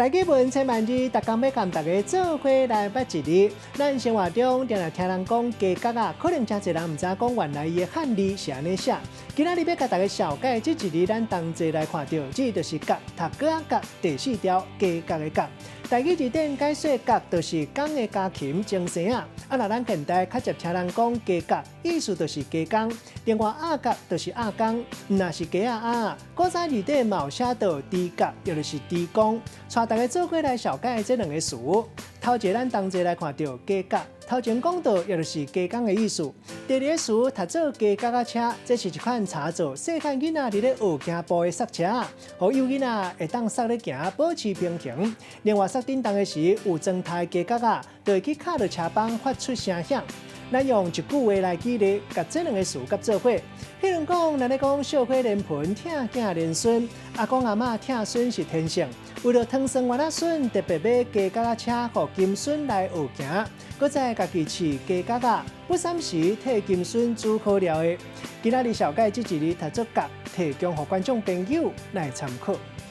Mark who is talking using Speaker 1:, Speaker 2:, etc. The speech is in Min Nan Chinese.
Speaker 1: 台語文千萬字，逐工欲共大家做伙來捌一字。咱生活中定定聽人講雞角仔，可能誠濟人毋知影講原來伊的漢字是按呢寫。今仔日欲共大家紹介這一字，咱同齊來看著，這就是角，讀角仔角第四條雞角的角。台語字典解說角就是工的家禽精牲仔。啊，若咱現代較捷聽人講雞角，意思就是雞公。另外鴨角就是鴨公，毋若是雞仔鴨。古早字典嘛有寫著豬角，也就是豬公。帶大家做伙來紹介這兩个詞。頭一个咱同齊來看著雞角，頭前講著，也就是雞公的意思。第二个詞讀做雞角仔車，這是一款柴做細漢囡仔佇咧學行步的捒車，予幼囡仔會當捒咧行，保持平衡。另外，捒振動的時，有裝胎雞角仔，就會去敲著車枋，發出聲響。咱用一句話來舉例，共這兩个詞佮做伙。譬如講，咱咧講小火連盆，疼囝連孫，阿公阿嬤疼孫是天性。為著糖酸丸仔孫，特別買雞角仔車，予金孫來學行，閣再家己飼雞角仔，不三時替金孫煮好料的。今仔日紹介這一字讀做角，提供予觀眾朋友來參考。